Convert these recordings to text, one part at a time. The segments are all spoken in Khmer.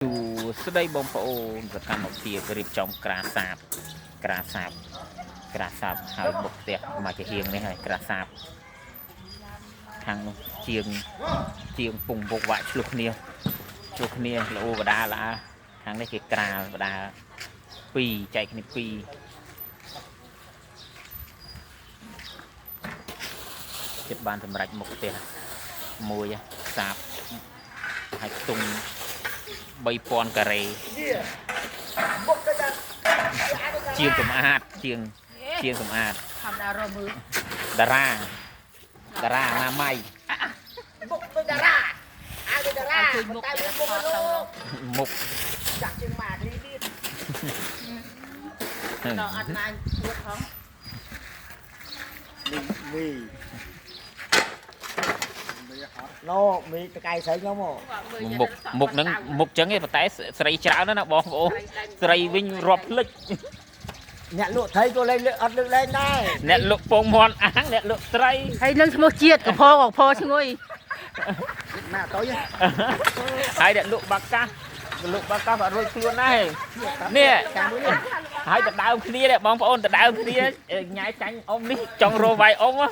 សួស្តីបងប្អូនសកម្មភាពរៀបចំក្រាសាបក្រាសាបក្រាសាបហើយបុកផ្ទះមកជាហៀងនេះហើយក្រាសាបខាងនោះជាងជាងពងបុកវាក់ឆ្លុះគ្នាឆ្លុះគ្នាល្អបដាល្អខាងនេះគេក្រាលបដាពីរចែកគ្នាពីរចិត្តបានសម្រេចមុខផ្ទះមួយសាបហើយខ្ទង់3000ការ៉េជាងសម្អាតជាងជាងសម្អាត ធម្មតារមើល តារាតារាអនាម័យ មុខដូចតារាអាវដូចតារា ឲ្យជួយមុខ តែវាមុខលោក មុខ ចាក់ជើងម៉ាគ្លីទៀត ដល់អត់ណាញពួតផង មីមីណូមីតកៃស្រីខ្ញុំហ៎ មុខមុខហ្នឹងមុខចឹងឯងប៉ុន្តែស្រីច្រើនណាស់ណាបងប្អូនស្រីវិញរាប់ភ្លេច អ្នកលក់ត្រីក៏លែងលើកអត់លើកលែងដែរ អ្នកលក់ពងមាន់អាំងអ្នកលក់ត្រី ហើយនឹងឈ្មោះជាតិកផកកផឈ្ងុយ ណាតយ ហើយអ្នកលក់បាកាសលក់បាកាសអត់រួចខ្លួនដែរនេះ តាមមួយនេះ ហើយដដើមគ្នានេះបងប្អូនដដើមគ្នាញ៉ែចាញ់អ៊ំនេះចង់រកវាយអ៊ំហ៎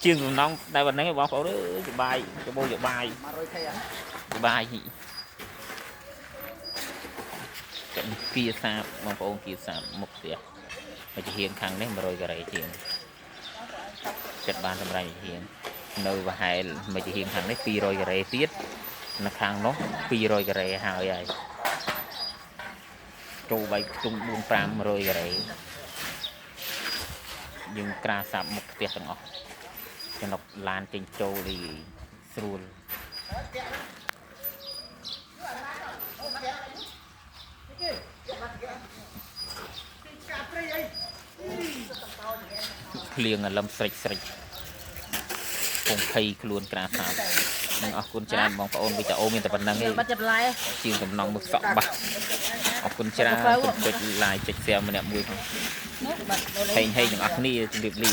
ជាងសំណងតែប៉ុណ្្នឹងឯងបងប្អូនអើយសបាយច្បោសបាយ 100K ហ៎ សបាយចឹងគៀសាបបងប្អូនគៀសាបមុខផ្ទះមកជាហៀងខាងនេះ100ការ៉េជាងចិត្តបានសម្រាប់ជាហៀងនៅប្រហែលមកជាហៀងខាងនេះ200ការ៉េទៀតនៅខាងនោះ200ការ៉េហើយហើយចូលបីខ្ទង់4 500ការ៉េយើងក្រាសាបមុខផ្ទះទាំងអស់ចំណុកឡានចេញចូលនេះស្រួល ភ្លៀងអាលឹមស្រិចស្រិចពងភ័យខ្លួនក្រាសាបនឹងអរគុណច្រើនបងប្អូនវីដេអូមានតែប៉ុណ្្នឹងឯង បាត់ចាប់ឡាយ ជាងកំណងមើលសក់បាសអរគុណច្រើនកុំចុច like ចុច share ម្នាក់មួយផង បាត់ ហេងហេងទាំងអស់គ្នាជម្រាបលា